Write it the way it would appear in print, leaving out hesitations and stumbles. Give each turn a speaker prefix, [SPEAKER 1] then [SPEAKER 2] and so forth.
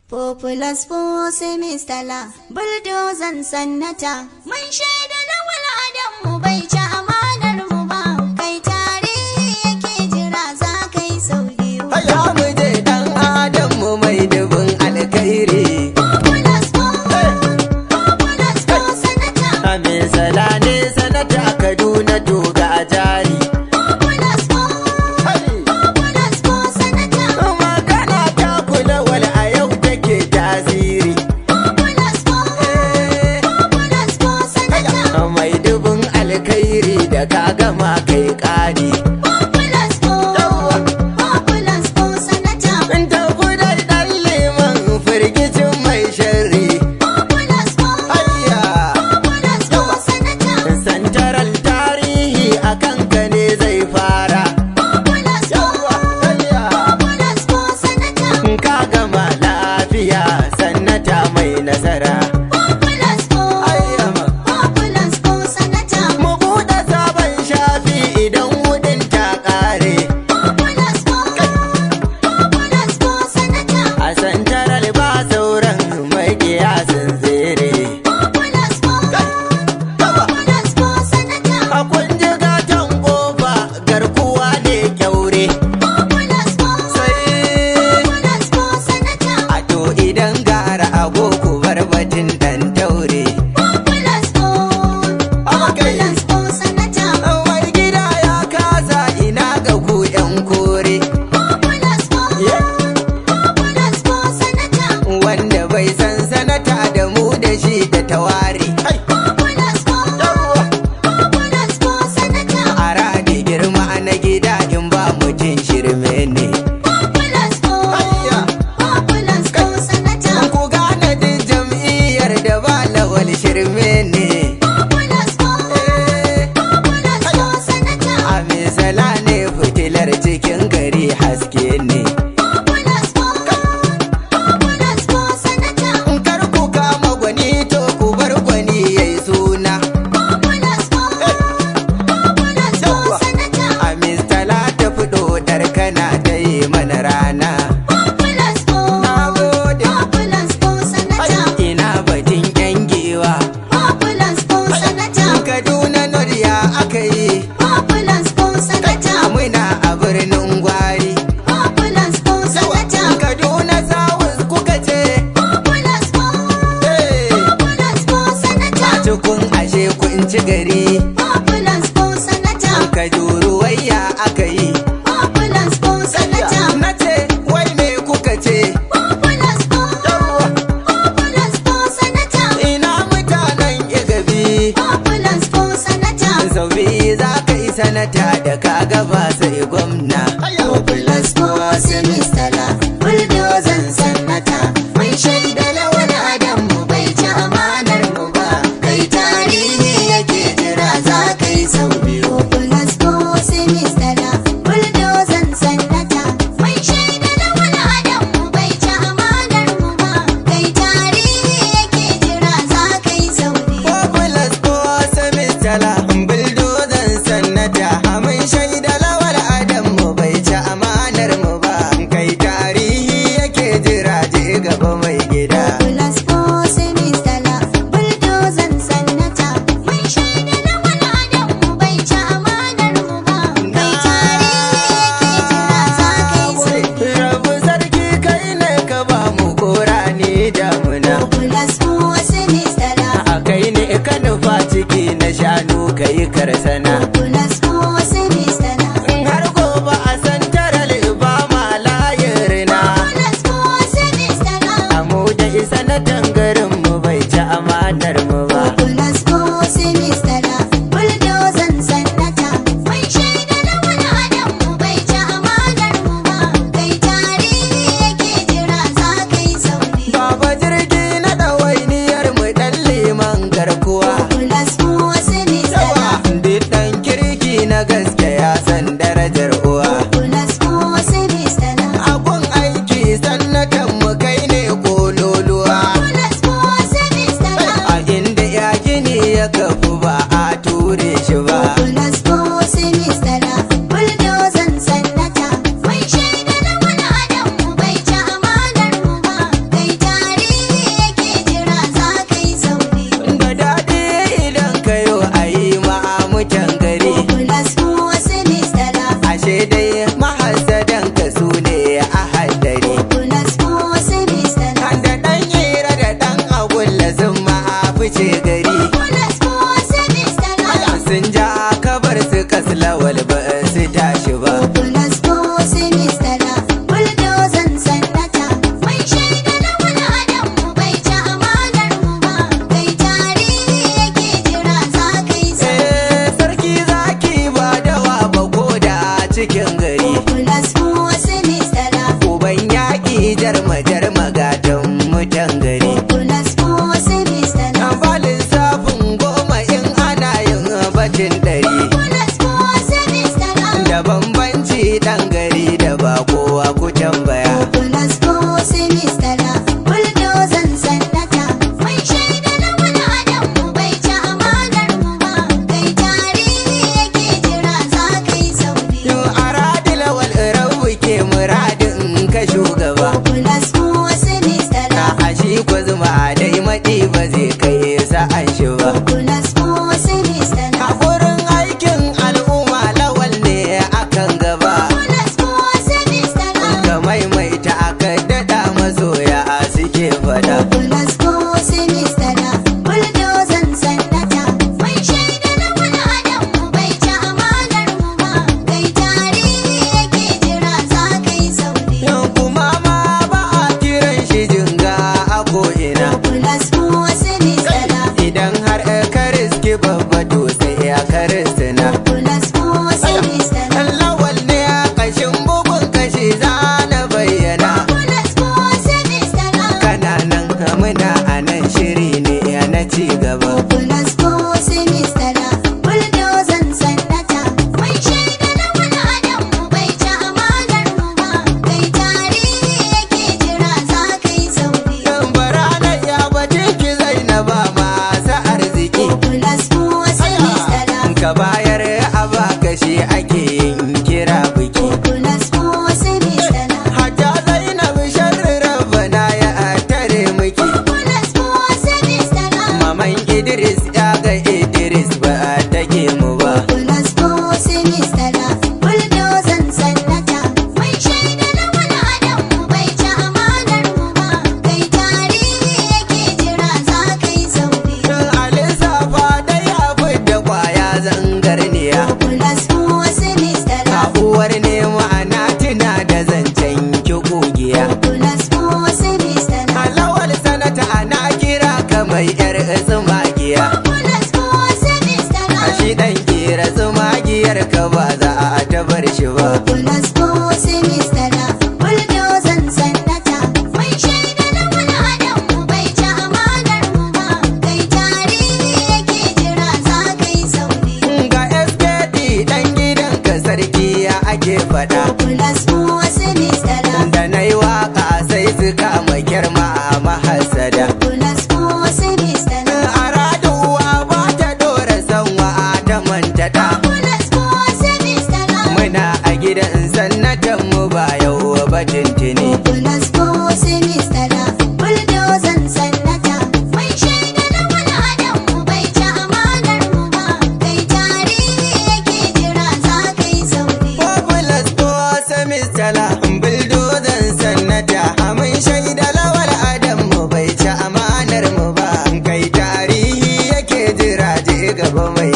[SPEAKER 1] Populous force Mr. La, bulldozan sannata. Mun shaida Lawal Adam mu bai ci amanar mu ba, kai tarihi yake jira za ka yi sau biyu.
[SPEAKER 2] Ya mu je dan Adam mu mai dubin alkhairi.
[SPEAKER 1] Populous populous force sanata.
[SPEAKER 2] Amin salane sanata Kaduna doga jari.
[SPEAKER 1] Populous populous force sanata.
[SPEAKER 2] Magana ta kula wal a yau take tasiri.
[SPEAKER 1] Populous populous force sanata.
[SPEAKER 2] Mai dubin alkhairi da ka gama kai ƙari.
[SPEAKER 1] Populous populous force sanata.
[SPEAKER 2] In tafi da ɗan liman firgicin mai sharri.
[SPEAKER 1] Populous
[SPEAKER 2] Ayya!
[SPEAKER 1] populous force sanata.
[SPEAKER 2] Santaral tarihi a kanka ne zai fara.
[SPEAKER 1] Populous
[SPEAKER 2] Ayya!
[SPEAKER 1] populous force sanata.
[SPEAKER 2] Ka gama lafiya sannata mai nasara.
[SPEAKER 1] Populous
[SPEAKER 2] Ayya!
[SPEAKER 1] populous force sanata.
[SPEAKER 2] Mu buɗe sabon shafi idan wudin ta ƙare.
[SPEAKER 1] Populous populous force sanata.
[SPEAKER 2] A santaral ba sauran maƙiya sun tsere.
[SPEAKER 1] Populous populous force sanata.
[SPEAKER 2] A kunji gatan ƙofa garkuwa ne kyaure.
[SPEAKER 1] Populous
[SPEAKER 2] Sai
[SPEAKER 1] populous force sanata.
[SPEAKER 2] a to idan gara agogo bar batun ɗan taure.
[SPEAKER 1] Populous populous force sanata.
[SPEAKER 2] Mai gida ya kasa ina ga ku 'yan kore.
[SPEAKER 1] Populous populous force sanata.
[SPEAKER 2] Wanda bai san sanata da mu da shi da tawari.
[SPEAKER 1] Populous populous force sanata.
[SPEAKER 2] A radi girma na gida in ba mutum shirme ne.
[SPEAKER 1] Populous populous force sanata.
[SPEAKER 2] Ku gane duk jam'iyyar da ba Lawal shirme ne.
[SPEAKER 1] Populous populous force sanata.
[SPEAKER 2] A misala ne fitilar cikin gari haske ne.
[SPEAKER 1] Populous populous force sanata.
[SPEAKER 2] Kar ku kama gwani to ku bar gwani yayi suna.
[SPEAKER 1] Populous populous force sanata.
[SPEAKER 2] A mistala ta fito dar kana ta yi mana rana.
[SPEAKER 1] Populous
[SPEAKER 2] Na gode.
[SPEAKER 1] populous force sanata.
[SPEAKER 2] Ina batun yan giwa.
[SPEAKER 1] Populous force sanata.
[SPEAKER 2] Kaduna Noriya aka yi.
[SPEAKER 1] Populous force sanata.
[SPEAKER 2] Muna a birnin Gwari.
[SPEAKER 1] Populous force sanata.
[SPEAKER 2] Kaduna South kuka ce.
[SPEAKER 1] Populous
[SPEAKER 2] Eh,
[SPEAKER 1] populous force sanata.
[SPEAKER 2] A cikin ashe kun ci gari.
[SPEAKER 1] Populous force sanata.
[SPEAKER 2] Kajuru wayya aka yi.
[SPEAKER 1] Populous force sanata.
[SPEAKER 2] Na ce wai me kuka ce?
[SPEAKER 1] Populous populous force sanata.
[SPEAKER 2] Ina mutanen Igabi.
[SPEAKER 1] Populous force sanata.
[SPEAKER 2] Sau biyu za ka yi sanata da ka gaba sai gwamna.
[SPEAKER 1] Populous force Mr. La, bulldozan sannata. Mun shaida Lawal Adam mu bai ci amanar mu ba. Kai tarihi yake jira za ka yi sau biyu. Populous force Mr. La, bulldozan sannata. Mun shaida Lawal Adam mu bai ci amanar mu ba. Kai tarihi yake jira za ka yi sau biyu.
[SPEAKER 2] Populous force Mr. La, bulldozan sannata. Mun shaida Lawal Adam mu bai ci amanar mu ba. Kai tarihi yake jira je gaba mai gida.
[SPEAKER 1] Populous force Mr. La, bulldozan sannata. Mun shaida Lawal Adam mu bai ci amanar mu ba. Kai tarihi yake jira za ka yi sau biyu.
[SPEAKER 2] Rabu sarki kai ne ka ba mu kora ni damuna.
[SPEAKER 1] Populous force Mr. La,
[SPEAKER 2] A kai ne ka nufa ciki na shanu kai karsana.
[SPEAKER 1] Populous force Mr. La.
[SPEAKER 2] In har gobe a santaral ba ma layin rina.
[SPEAKER 1] Populous force Mr. La,
[SPEAKER 2] Amu da isa na tangarin mu bai ci amanar mu ba.
[SPEAKER 1] Populous force Mr. La, bulldozan sannata. Mun shaida Lawal Adam mu bai ci amanar mu ba. Kai tarihi yake jira za ka yi sau biyu.
[SPEAKER 2] Baba jirgi na ɗawainiyar mu ɗan liman garkuwa.
[SPEAKER 1] Populous force Mr. La,
[SPEAKER 2] Duk mai yar tsumagiya.
[SPEAKER 1] Populous ko semistala.
[SPEAKER 2] Shi dan kira tsumagiyar ka ba za a tabar shi ba.
[SPEAKER 1] Populous ko semistala. Buldozan sannata. Mun shaida Lawal Adamu bai ci amanar mu ba. Kai tarihi yake jira za ka yi sauri.
[SPEAKER 2] Ga SKD dan gidan ka sarki ya ake faɗa.
[SPEAKER 1] Populous ko semistala.
[SPEAKER 2] Da na yi waka sai su kama kyarma a mahasada.
[SPEAKER 1] Populous ko semistala.
[SPEAKER 2] A raduwa ba ta dora sanwa ta manta da.
[SPEAKER 1] Populous ko semistala.
[SPEAKER 2] Muna a gidan sannatan mu ba yau ba tintini.
[SPEAKER 1] Populous ko semistala. Buldozan sannata. Mun shaida Lawal Adamu bai ci amanar mu ba. Kai tarihi yake jira za ka yi sauri.
[SPEAKER 2] Populous ko semistala buldozan sannata. Mun shaida Lawal Adamu bai ci amanar mu ba. Kai tarihi yake jira je gaba mai.